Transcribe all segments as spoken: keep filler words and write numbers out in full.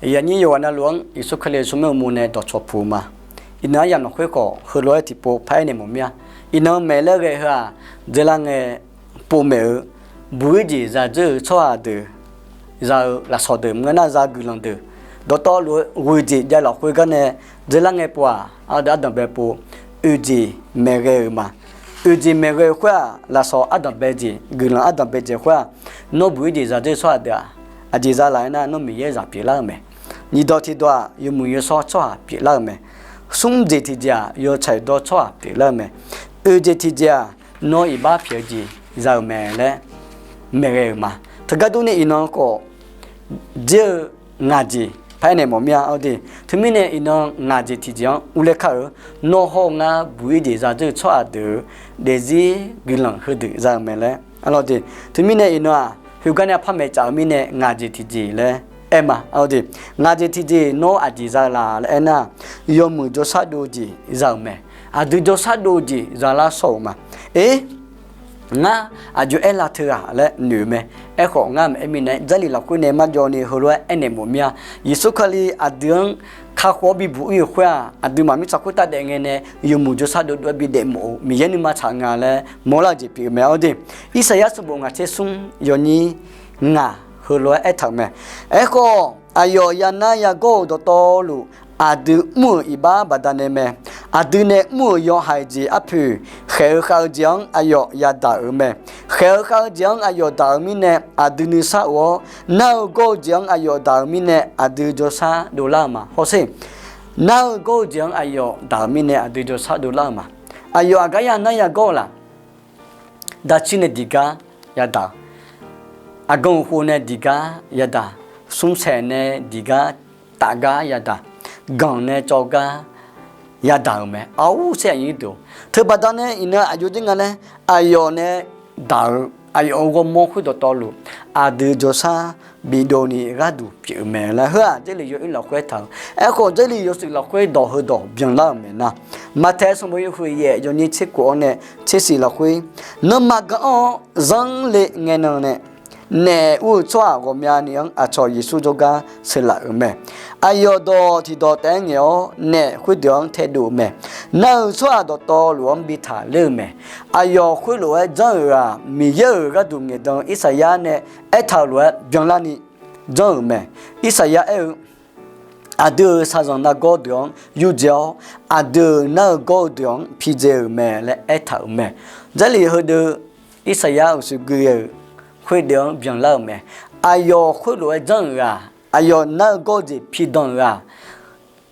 Yaqnyir yawqghaq navluf-anr Yeqsur Kali-euq tsawrmyanr uqmov nae dawqcawq puq-eu ma. Iqnan-anr yamq khoerkhawf heulof-aer tiqpov paq-aer naeq mawf mir-a. Iqnan maeq laer ghae heu-aq, dzeurlar ngae povmaeq-eu, buq-ir jeq zadzeur-eu tsawrhaq deuq, za-eu lafsawq deuq, maqngeur nar za-eu guiqlanq deuq, dawqtawvluf-eu ghoeq jeq jav lafkhoer gar nae dzeurlar ngae pov-aq, aqdui ardanq bae pov, oeq jeq maeqghae-euq ma. Oeq jeq maeqghae-eu khoer-aq, lafsawq ardanq bae jeq, guiqlanq ardanq bae jeq khoer-aq, nawr buq-ir jeq zadzeur-eu tsawrhaq deuq-aq, aqjeq za laf-aer nar, nawr Miqyaer zaq pyeuflar-eu mae. Nyiqdawq tiqdawq-aq, yawmuiq yawshawr tsawrhaq pyeuflar-eu mae. Smr jeq tiqjeq-aq, yawtsaq yawdawr tsawrhaq pyeuflar-eu mae. Oeq jeq tiqjeq-aq, nawr iqbax pyaeq-eu jeq za-euq mae laer maeqghae-euq ma. Teugar durni iqnan khawf, dzer-eu ngaq jeq paq-aer naeq mawf mir-a. Teumirnae iqnan ngaq jeq tiqjeq-anr urler kar-eu, nawr hawr-eu ngar buq-ir jeq zadzeur-eu tsawrhaq deuq-euq daefzir guiqlanq heudeuq za-euq mae laer. Teumirnae iqnan-aq, khoergar nae aqpar maeqcaf-eu mirnae ngaq jeq tiqjeq laer aer ma. Ngaq jeq tiqjeq nawr aqjeq za-eu laf laer aernar, yawmuiq jawrshar dov-eu jeq za-euq mae. Aqdui jawrshar dov-eu jeq za lar shawr-euq ma. Eq, ngar aqjox aerlar teughaq laer noeq-eu mae. Aerkhawf ngar maqaer mirnae Jarlif lafkhoer nae marjawv ni heulof-aer aernaeq mawf mir-a. Yeqsur Kali aqdui-anr kakhof-awr bibuq-ir-euq khoer-aq, aqduimaf mirtsaq khoertav daef ngae nae yawmuiq jawrshar dovdov-aer bidaef mawf-eu Miqyaer nuima tsaq nga laer mawrlar-eu jeq pyeuf-eu mae. Awr de, Irsaqyar sanqbof ngaq tser smr yawnyir ngaq heulof-aer aertaq-euq mae. Aerkhawf, aqyawf yanar yagawr-euq dawqtawvluf, aqdui mr-euq iqbax baqdanae mae. Aqdui nae mr-euq yawhaiq jeq arpoeq, khaeq-eu khav-eu jeq-anr aqyawf yadaq-euq mae. Khaeq-eu khav-eu jeq-anr aqyawf daq-euq mirnae aqdui nuisar of-awr, nar-eu gawr-eu jeq-anr aqyawf daq-euq mirnae aqdui jawrshar dovlar-eu ma. Hawsher, nar-eu gawr-eu jeq-anr aqyawf daq-euq mirnae aqdui jawrshar dovlar-eu ma. Aqyawf aqgar yanar yagawr-eu laf? Daqcir nae diqgar yadaq-eu, aqgan uqkhov nae diqgar yadaq, smrsaeq nae diqgar tafgar yadaq, ganq nae cawvgar yadaq-euq mae. Awr, sher aqnyir deuq, teubaqda nae iqnan aqjox jir nga laer, aqyawf nae daq-eu, aqyawf-euq ghawrmawr khoerdawq tawvluf, aqdui jawrshar bidov ni gharduq pyeuf-eu mae laer heu-aq Jarlif yawoer lafkhoer aertaq-eu. Aerkhawf, Jarlif yawshuif lafkhoer dawq heudawq byanlar-euq mae nar, Maqtaeq sanqbof yawhuiq yaef yawnyir tser kof-awr nae tser shif lafkhoer, nanrma ganr anr-awr zanr le ngaenan nae, naef ur-eu tsawrhaq ghawqmyani-anr aqcawq Yeqsur jawrgar sheuqlaf-euq mae. Aqyawf dawq tiqdawq taef-aer ngaeq-awr naef khoerdeuq-anr taedov-eu mae. Nar-eu tsawrhaq dawqtawvluf-anr bi taqler-eu mae. Aqyawf khoerlof-aer janr-euq-aq, Miqyaer-euq gharduq ngaeqdan-eu Irsaqyar nae aertaq-euq lof-aer byanlarni janr-euq mae. Irsaqyar aer-eu, aqdui-euq shaqzanq nargawr deuq-anr yurdzae-awr, aqdui-euq nar-eu gawr-eu deuq-anr pidzae-euq mae laer aertaq-euq mae. Jarlif heudeuq Irsaqyar-euq shuqgui-euq khoerdeuq-anr byanlar-euq mae. Aqyawf khoerlof-aer janr-euq-aq, aqyawf nar-eu gawr-eu jeq pidan-euq-aq,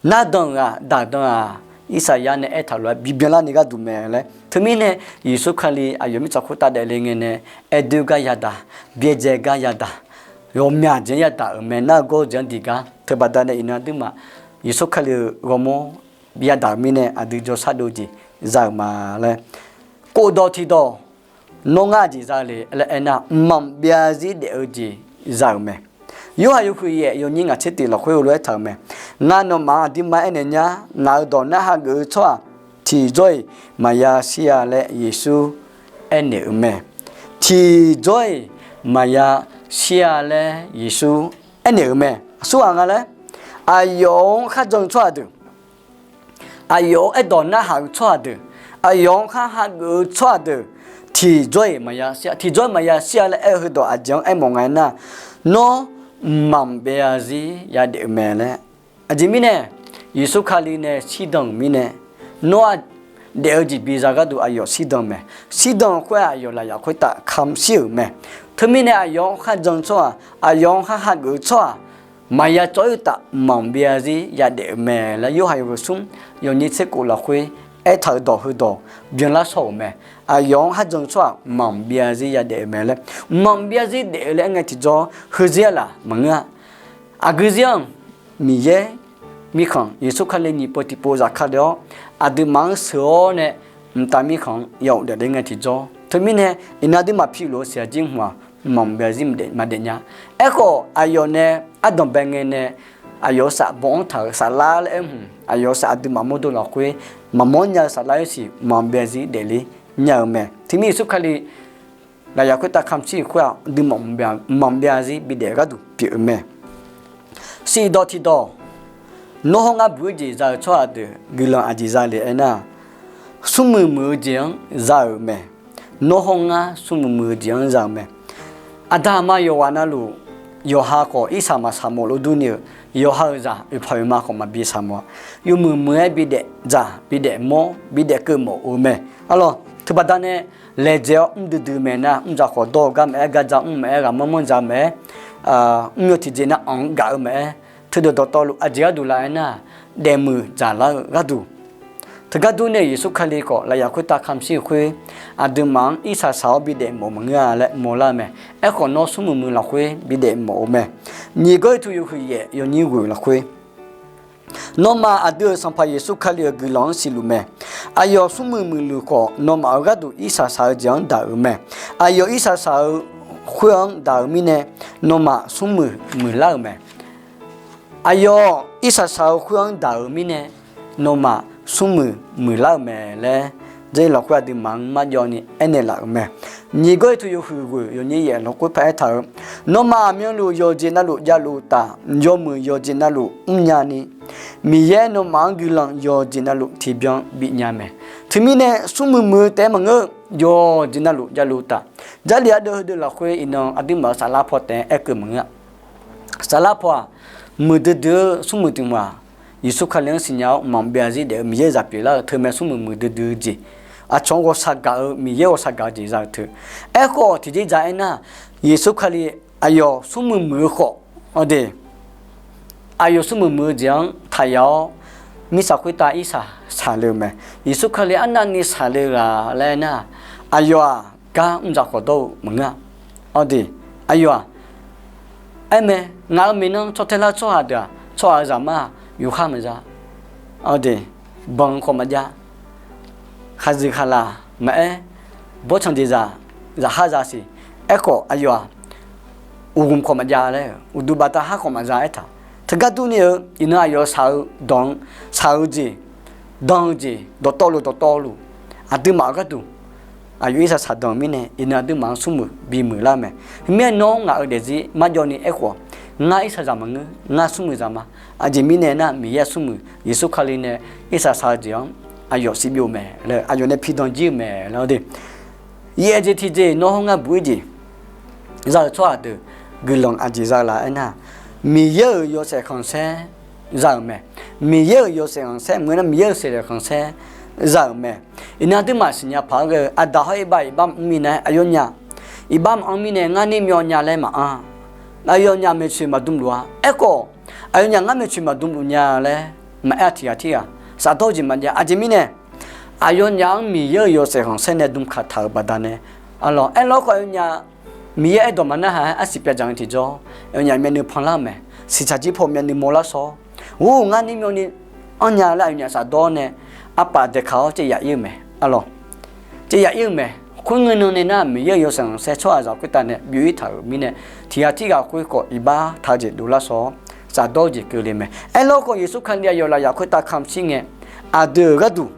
nardan-euq-aq, daqdan-aq, Irsaqyar nae aertaq lof-aer bibyanlarni gharduq mae laer. Teumirnae, Yeqsur Kali aqyawf mirtsaq khoertav daefle ngae nae aerdoer gar yadaq, byaerdzae gar yadaq, ghawqmyaq jeq-anr yadaq-euq mae. Nar-eu gawr-eu jeq-anr diq gar teubaqda nae iqnan aqduimaf Yeqsur Kali-euq ghawrmawr yadaq-euq mirnae aqdui jawrshar dov-eu jeq za-euq ma laer. Khofdawq tiqdawq, nawr ngar aqjeq za le laer aernar, mqmaq byav zir daef-eu jeq za-euq mae. Yorhaq yawhuiq yaef yawnyir ngaq tser tiq lafkhoer heulof-aer aertaq-euq mae. Ngar nawmaf-anr aqdirma aernaeq nyar, ngaq-euq dawq narhaq geuf-eu tsawrhaq tiqjawr-iq maqya shir-a laer Yeqsur aernaeq-euq mae. Tiqjawr-iq maqya shir-a laer Yeqsur aernaeq-euq mae. Aqsurghaq nga laer, aqyawf-anr kharjan-eu tsawrhaq deuq, aqyawf-anr aerdawq narhaq-eu tsawrhaq deuq, aqyawf-anr kharhaq geuf-eu tsawrhaq deuq, tiqjawr-iq maqya shir-a, tiqjawr-iq maqya shir-a laer aer-eu heudawq aqjeq-anr aermawf nga aernar, nawr mqmaq byav zir yadaef-eu mae laer. Aqjeq mirnae, Yeqsur Kali nae shirdan-euq mirnae, nawr-aq, daef-eu jeq biza gharduq aqyawf shirdan mae. Shirdan-eu khoer-aq, aqyawf lafyaf khoertav kamq shir-euq mae. Teumirnae aqyawf-anr kharjan-eu tsawrhaq, aqyawf-anr kharhaq geuf-eu tsawrhaq, maqya cawv-ir uqtaf mqmaq byav zir yadaef-euq mae laer Yorhaq yawhuiq smr yawnyir tser khof lafkhoer aertaq-euq dawq heudawq byanlar shawr-euq mae. Aqyawf-anr kharjan-eu tsawrhaq mqmaq byav zir yadaef-euq mae laer, mqmaq byav zir daef-eu laer aer ngae tiqjawr heuzir-a laf maqngeur-a. Aqgeu zir-anr Miqyaer mirkhanq Yeqsur Kali nyiq pov tiqpov zafkale-awr, aqduimaf-anr sheuq-awr nae mqtav mirkhanq-anr ya ghofdaef le ngae tiqjawr. Teumirnae, iqnan aqduimaf piluf-eu siqnya jir hmq-aq, mqmaq byav zir maqdaef nya. Aerkhawf, aqyawf nae ardanq bae ngae nae aqyawf-euq saf baw-anr taq-euq saflar laer aer hmq, aqyawf-euq saf aqduimaf mawrdo lafkhoer maqmawr nya-eu saflar-aer siq mqmaq byav zir daefle nya-eu mae. Teumirnae Yeqsur Kali lafyaf khoertav kamq shir-euq khoer-aq, aqduimaf mqmaq byav zir bidaef gharduq pyeuf-eu mae. Siqdawq tiqdawq, nawr hawr ngar buq-ir jeq za-eu tsawrhaq deuq guiqlanq aqjeq za le aernar, smrmuiq muiq-eu jeq-anr za-euq mae. Nawr hawr ngar smrmuiq muiq-eu jeq-anr za-euq mae. Aqda aqma yawqghaq navluf, yawqha khawf irsaq maqsaq mawf lof durni-euq, yawqha-euq zaq oeqpaq oeqma khawf maqbi saq mawf-a. Yawmuiq muiq-aer bidaef dzaq bidaef mawr bidaef keuv mawf-eu mae. Arlawq, teubaqda nae laejae-awr mr duidui mae nar, mr dzaq khawf dawr-eu gar maqaer, gar dzaq mr maqaer, ghaqmanr manr dzaq maqaer, mr yawq tiqjeq nar anq-anr gaf-eu maqaer, teudeuq dawqtawvluf aqjeq gharduq la aernar, daefmuiq dzaqlar-eu gharduq. Teugar durni Yeqsur Kali khawf lafyaf khoertav kamq shir-eu khoer, aqduimaf-anr irsaq saq-awr bidaef mawf maqngeur-a laer mawrlar-eu mae. Aerkhawf nawr smrmuiq muiq lafkhoer bidaef mawf-eu mae. Nyiq Gawrliqtu yawhuiq yaef yawnyir ghoeq lafkhoer, nawmaf aqdui-euq Sanqpaq Yeqsur Kali-euq guiqlanq-anr siqluf mae. Aqyawf smrmuiq muiqluf khawf, nawmaf-euq gharduq irsaq saq-eu jeq-anr daq-euq mae. Aqyawf irsaq saq-eu khoer-anr daq-euq mirnae, nawmaf smrmuiq muiqlar-euq mae. Aqyawf irsaq saq-eu khoer-anr daq-euq mirnae, nawmaf smrmuiq muiqlar-euq mae laer, Jarlif lafkhoer aqduimaf-anr marjawv ni aernaeq laf-euq mae. Nyiq Gawrliqtu yawhuiq ghoeq yawnyir yaef lafkhoer paraer taq-euq, nawmaf aqmyanluf yawqjeq navluf javluf taf, yawmuiq yawqjeq navluf mrnya ni, Miqyaer nawmaf-anr guiqlanq yawqjeq navluf tiqbyan bifnya mae. Teumirnae smrmuiq muiq-eu taef-aer maqngeur, yawqjeq navluf javluf taf. Jarlif ardeuv heudeuv lafkhoer iqnan aqduimaf-euq saflar paw taef-aer aerkeuv maqngeur-a. Saflar paw-aq, muiqdui dui-eu smrmuiq tiq hmq-aq, Yeqsur Kali-anr siqnya-awr maqbyav zir daef-eu Miqyaer-euq zaq pyeuflar-eu teu mae. Smrmuiq muiqdui dui-eu jeq, aqcawq-anr ghawqshaq gaq-eu, Miqyaer ghawqshaq gaq-eu jeq za-eu teu. Aerkhawf tiqjeq dzaq aernar, Yeqsur Kali aqyawf smrmuiq muiq-eu khawf, awq de, aqyawf smrmuiq muiq-eu jeq-anr taqyaf-awr, mirtsaq khoertav irsaq saqle-eu mae. Yeqsur Kali arnavni saqle-eu ghaq laer aernar, aqyawf-aq gar mr dzaq khawf dawr-eu maqngeur-a. Awq de, aqyawf-aq, aer mae, ngaq-euq maeqnan caw tae lar tsawrhaq deuq-aq, tsawrhaq-euq zaqmar-aq yufkhar maqza, awq de, banq khawf maqjav, khaqzuiq khaqlaq maqaer, bawrtsanq jeqzaq, zaqkhar zasiq, aerkhawf aqyawf-aq, uqghmq khawf maqjav laer, uqduq baqda har khawf maqza aertaq. Teugar durni-eu iqnan aqyawf saq-eu dawq-anr, saq-eu jeq, dan-eu jeq dawqtawvluf dawqtawvluf, aqduimaf-euq gharduq aqyawf irsaq saqdanq-eu mirnae, iqnan aqduimaf-anr smrmuiq bimuiq lar-eu mae. Heu mirnae nawr ngaq-euq daefzir marjawv ni aerkhawf, ngar irsaqzaq maqngeur, ngar smrmuiqzaq ma. Aqjeq mirnae aernar, Miqyaer smrmuiq Yeqsur Kali nae irsaq saq-eu jeq-anr aqyawf siqbyov mae laer, aqyawf nae pidan jir-eu mae laer, awq de, yaef jeq tiqjeq nawr hawr ngar buq-ir jeq za-eu tsawrhaq deuq guiqlanq aqjeq za-eu la aernar, Miqyaer-euq yawshaef khanqsaer za-euq mae. Miqyaer-euq yawshaef khanqsaer maqngeur nar, Miqyaer-euq sheuqghae khanqsaer za-euq mae. Iqnan aqduimaf siqnya paq-aer ghae-eu, aqdaq hawr iqbax iqbax maqmr minav-aer aqyawfnyaf, iqbax maqanr mirnae ngar nir myawv nya laer maqanr-a. Aqyawfnyaf maeqtsoeq maqdm luf-a. Aerkhawf, aqyawfnyaf ngar maeqtsoeq maqdm luf nya laer maqaer-a. Tiqghaq tirghaq safdawr-eu jeq maqjav. Aqjeq mirnae, aqyawfnyaf-anr Miqyaer-euq yawshaef khanqsaer nae dm kaq taq-euq baqdanae, arlawq, aerlawr khawf aqyawfnyaf Miqyaer aerdawq maqnarhaq-aer arsiq pyavdzaq-eu tiqjawr, aqyawfnyaf myavnuiv panlar-eu mae. Siqtsaq jir paw myavnuiv mawrlar shawr, ur, ngar nir myawvni anrnya laer aqyawfnyaf safdawr nae arpaf daeqkaq-awr caev yaf ir-eu mae, arlawq. Caev yaf ir-eu mae. Khoerngae nan nae nar, Miqyaer-euq yawshaef khanqsaer tsawrhaqzaq khoertav nae bif-ir taq-euq mirnae, tiqghaq tirghaq khoer khawf iqbax taq-eu jeq dovlar shawr-awr safdawr-eu jeq keuvle mae. Aerlawr khawf Yeqsur Kali aqyawf lafyaf khoertav kamq shir ngae, aqdui-euq gharduq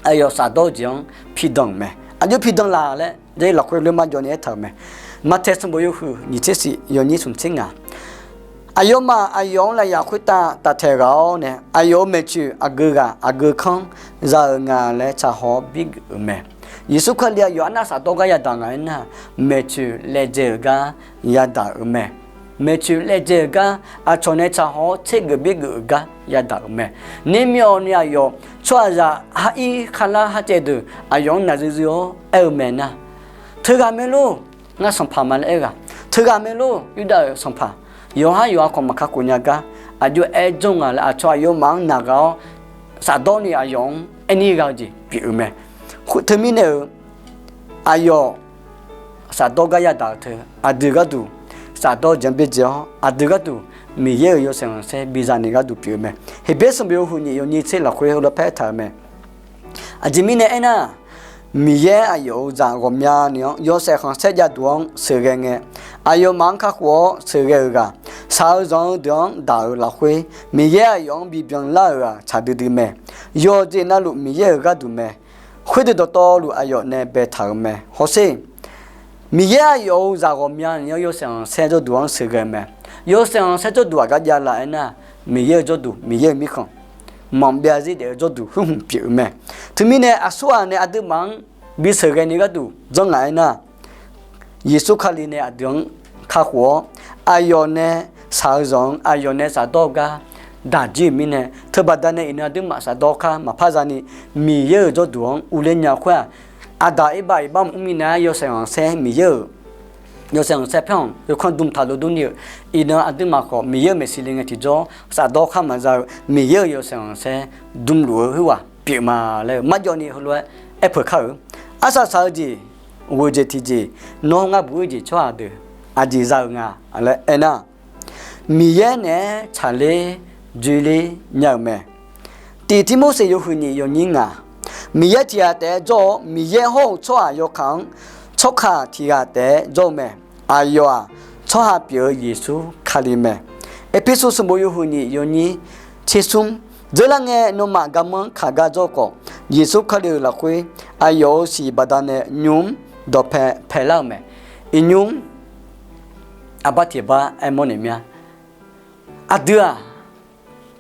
aqyawf safdawr-eu jeq-anr pidan-euq mae. Aqjox pidan laf laer Jarlif lafkhoer loer marjawv ni aertaq-euq mae. Maqtaeq sanqbof yawhuiq nyiq tser shif yawnyir smq tser ngaq, aqyawfmaf aqyawf-anr lafyaf khoertav taftaeq ghaq-awr nae, aqyawf-euq maeqtsoeq aqgeu ghaq aqgeu kanr za-euq nga laer tsaqhaw-awr birgeuf-euq mae. Yeqsur Kali aqyawf arnav safdawr gar yadaq nga aernar, maeqtsoeq laejae-euq gar yadaq-euq mae. Maeqtsoeq laejae-euq gar, aqcawq nae tsaqhaw-awr tsergeuf birgeuf-euq gar yadaq-euq mae. Nir myawvni aqyawf tsawrhaqzaq har ir kharlar har caev deuq aqyawf-anr naqzuiv zuiv-awr aer-eu mae nar, teughaq mae lor, ngar sanqpaq ma laer aer-eu ghaq, teughaq mae lor, Yurdav-euq sanqpaq, yawqhar yawqha khawf maqkakhof nya gar aqjox aer janr nga laer aqcawq aqyawfmaf-anr naq ghaq-awr, safdawr ni aqyawf-anr aer nir gha-eu jeq pyeuf-eu mae. Khoer teumirnae-euq aqyawf safdawr gar yadaq-euq teu, aqdui gharduq safdawr-eu jeq-anr byaerdzae-awr, aqdui gharduq Miqyaer-euq yawshaef khanqsaer biza ni gharduq pyeuf-eu mae. Heqbyaer sanqbof yawhuiq nyiq yawnyir tser lafkhoer heulof-aer paraer taq-euq mae. Aqjeq mirnae aernar, Miqyaer aqyawf-euq zaq ghawqmyani-anr yawshaef khanqsaer jav duq-anr sheuqghae ngae, aqyawfmaf-anr kakhof-awr sheuqghae-euq ghaq, shaq-eu zanq-eu deuq-anr daq-euq lafkhoer, Miqyaer aqyawf-anr bibyan lar-euq ghaq tsaq duidui mae. Yawqjeq navluf Miqyaer-euq gharduq mae. Khoerdeuq dawqtawvluf aqyawf nae baetaq-euq mae. Hawsher, Miqyaer aqyawf-euq zaq ghawqmyani-anr yawshaef khanqsaer jawrduq-anr sheuqghae-eu mae. Yawshaef-anr saer jawrduq aqgar javlaf aernar, Miqyaer-euq jawrduq, Miqyaer-euq mirkhanq, maqbyav zir daef-eu jawrduq khoer hmq pyeuf-eu mae. Teumirnae aqsurghaq nae aqduimaf-anr bisheuq ghaeni gharduq janr ngaq aernar, Yeqsur Kali nae aqdui-anr kakhof-awr, aqyawf nae shaq-eu zanq-anr aqyawf nae shafdawr-eu gar daq jir-euq mirnae, teubaqda nae iqnan aqduimaf shafdawr kar maqpar zani, Miqyaer-euq jawrduq-anr uvler nya khoer-aq, aqdaq irbav iqbax maqmr minav-aer yawshaef-anr saer Miqyaer-euq yawshaef-anr saer paer-anr yawkhanr dm taq lo durni-euq, iqnan aqduimaf khawf Miqyaer-euq maeqshi le ngae tiqjawr shafdawr kar maqza-eu Miqyaer-euq yawshaef-anr saer dmluf-eu khoerghaq pyeuf ma laer-eu marjawvni heulof-aer aerpeuq kar-eu. Arsaq saq-eu jeq, ghoeq jeq tiqjeq, nawr ngar buq-ir jeq tsawrhaq deuq aqjeq za-eu nga laer aernar, Miqyaer naeq-aer tsaqler dzoerler nya-euq mae. Tiq Tirmorseq yawhuiq nyiq yawnyir ngaq, Miqyaer tiq ghaq taef-aer jawr-awr, Miqyaer hawr-eu tsawrhaq yawkaq-anr tsawrkaq tiq ghaq taef-aer jawr-eu mae. Aqyawf-aq, tsawrhaq pyeuf-eu Yeqsur Kali mae. Erpersu sanqbof yawhuiq nyiq yawnyir tsersmr, dzeurlar ngae nawmaf garmanr kaq gar jawr-eu khawf, Yeqsur Kali-euq lafkhoer aqyawf-euq siq baqdanae nymr-mr dawqpae paelar-euq mae. Iqnymr aqbar tiq bar aermawr naeq mir-a. Aqdui-aq,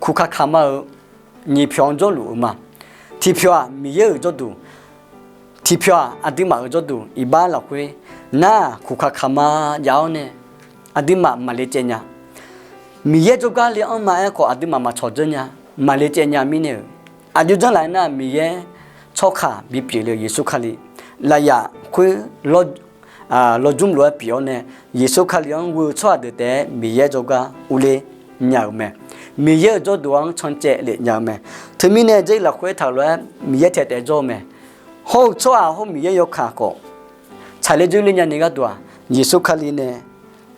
kuqkaq kaqma-euq nyiq pyawq-anr jawrluf-eu ma. Tiq pyawq-aq Miqyaer-euq jawrduq, tiq pyawq-aq aqduimaf-euq jawrduq. Iqbax lafkhoer nar-aq, kuqkaq kaqma jav-awr nae aqduimaf maqle caev nya. Miqyaer jawrgar le-anr ma aerkhawf aqduimaf maqcawq dzeur nya, maqle caev nya mirnae-euq, aqjox janrlaf aernar, Miqyaer tsawrkaq bipyeuf le-euq Yeqsur Kali lafyaq khoer lawjmr lof-aer pyeuf-awr nae, Yeqsur Kali-anr ghoe-eu tsawrhaq deuq taef-aer Miqyaer jawrgar urler nya-euq mae. Miqyaer-euq jawrduq-anr cancaev lef nya-eu mae. Teumirnae Jarlif lafkhoer taq lof-aer Miqyaer taef taef jawr-eu mae. Hawr-eu tsawrhaq hawr Miqyaer yawkaq khawf, tsaqler dzoerler nyani gharduq-aq, Yeqsur Kali nae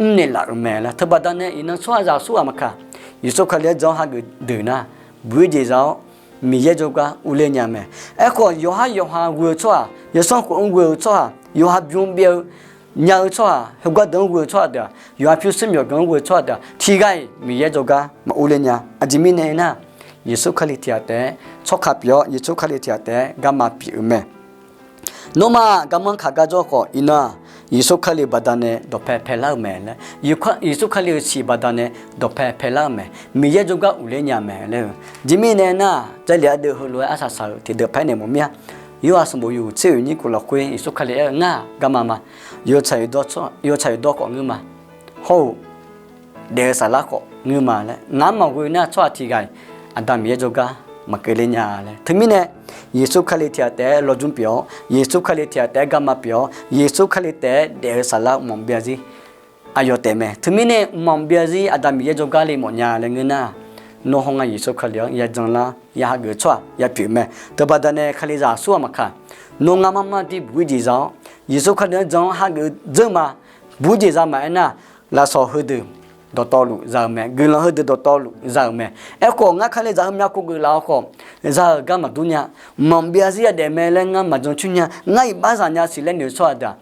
mrnaeq laf-euq mae laer teubaqda nae iqnan tsawrhaqzaq aqsurghaq maqkaq, Yeqsur Kali-anr jan-awr hageuf deuq nar, buq-ir jeq za-awr Miqyaer jawrgar urler nya mae. Aerkhawf, yawqhar yawqha ghoe-eu tsawrhaq, yawsanr khof-anr ghoe-eu tsawrhaq, yawqha bymr byaev-eu nya-eu tsawrhaq, heugar deuq-anr ghoe-eu tsawrhaq deuq-aq, yawqha pyurshuir myawqganq-anr ghoe-eu tsawrhaq deuq-aq, tiq ghaq-iq Miqyaer jawrgar maqur ler nya. Aqjeq mirnae aernar, Yeqsur Kali tiq ghaq taef-aer tsawrkaq pyeuf-awr, Yeqsur Kali tiq ghaq taef-aer garma pyeuf-eu mae. Nawmaf garmanr kaq gar jawr khawf, iqnan-aq, Yeqsur Kali-euq baqdanae dawqpae paelar-euq mae laer, Yeqsur Kali-euq siq baqdanae dawqpae paelar-euq mae. Miqyaer jawrgar urler nya mae laer-eu. Aqjeq mirnae aernar, Jarlif ardeuv heulof-aer arsaq saq-eu tiqdeuq paer naeq mawf mir-a. Yorhaq sanqbof yawhuiq tser oeq nyir kof lafkhoer Yeqsur Kali aer-eu, Ngar-aq garma ma. Yawtsaq yawdawr khawf ngeur ma. Hawr-eu daef-eu saflar khawf ngeur ma laer. Ngaq-anr maqghoe nar, tsawrhaq tiq ghaq-iq Aqda Miqyaer jawrgar maqkeuv ler nya laer. Teumirnae, Yeqsur Kali tiq ghaq taef-aer lawjmr pyeuf-awr, Yeqsur Kali tiq ghaq taef-aer garma pyeuf-awr, Yeqsur Kali taef-aer daef-eu saflar mqmaq byav zir aqyawf taef mae. Teumirnae mqmaq byav zir Aqda Miqyaer jawrgar le mawf nya laer ngeur nar, nawr hawr ngar Yeqsur Kali-anr ya jan lar, ya hageuf-eu tsawrhaq ya pyeuf mae. Teubaqda nae Kalizaq aqsurghaq maqkaq, nawr ngar mar mar dir buq-ir jeq za-awr, Yeqsur Kali-anr jan-awr hageuf dzeur ma. Buq-ir jeq za maqaer nar, lafsawq heudeuq dawqtawvluf za-eu mae. Guiqlanq heudeuq dawqtawvluf za-euq mae. Aerkhawf, ngar Kalizaq heumyav kov geuflaf-awr khawf, za-euq gar maqdur nya. Mqmaq byav zir yadaef mae laer ngar maqjan coer nya. Ngar iqbaxzaq nya siq laer noeq-eu tsawrhaq deuq-aq,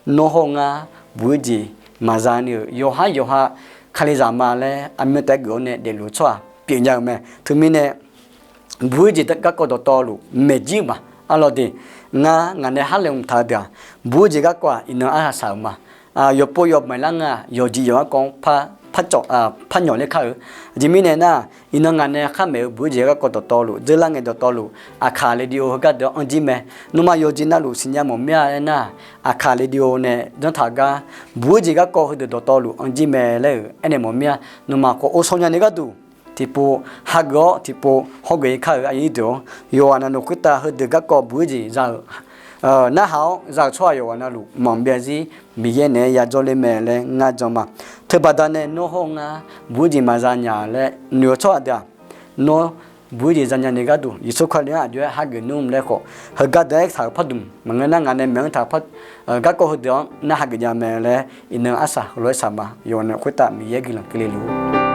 nawr hawr ngar buq-ir jeq maqza ni-euq yawqhar yawqha Kalizaq ma laer aqmyan taef-aer geuf-awr nae daefluf-eu tsawrhaq pyeufnya-euq mae. Teumirnae, buq-ir jeq garkawv dawqtawvluf maeq jir-eu ma. Arlawr de, ngar ngaq nae har laeqhmq taq-eu deuq-aq, buq-ir jeq garkawv-aq iqnan arsaq saq-euq ma. Yawqpov yawq maeqlar nga, yawqjeq yawq-anr kawv-anr par nyawq ler kar-eu. Aqjeq mirnae nar, iqnan ngaq nae khar maeq-eu buq-ir jeq garkawv dawqtawvluf, dzeurlar ngae dawqtawvluf, Aqkaq radio heugar deuq-anr anr jir mae. Nawmaf yawqjeq navluf siqnya mawf mir-a aernar, Aqkaq radio nae janrtaq gar, buq-ir jeq garkawv heudeuq dawqtawvluf anr jir mae laer-euq aernaeq mawf mir-a. Nawmaf khawf ovshaw nyani gharduq tiqpov hageuf-awr, tiqpov hawgeuf-ir kar-euq aqyuif deuq-or, yawqghaq navluf khoertav heudeuq garkawv buq-ir jeq za-euq narhaq-awr za-euq tsawrhaq yawqghaq navluf mqmaq byav zir Miqyaer naeq-aer yajawr ler mae laer ngar jan ma. Teubaqda nae nawr hawr ngar buq-ir jeq maqza nya laer noeq-eu tsawrhaq deuq-aq, nawr buq-ir jeq zanya ni gharduq Yeqsur Kali-anr aqjox-aer hageuf nmr laer khawf, heugar deuq-aer taq-euq pardmq maqngeur nar, ngaq nae maeq-anr taq-eu garkawv heudeuq-anr nar hageuf nya mae laer iqnan arsaq heulof-aer saq ma. Yawqnan khoertav Miqyaer guiqlanq keuvle luf-ur.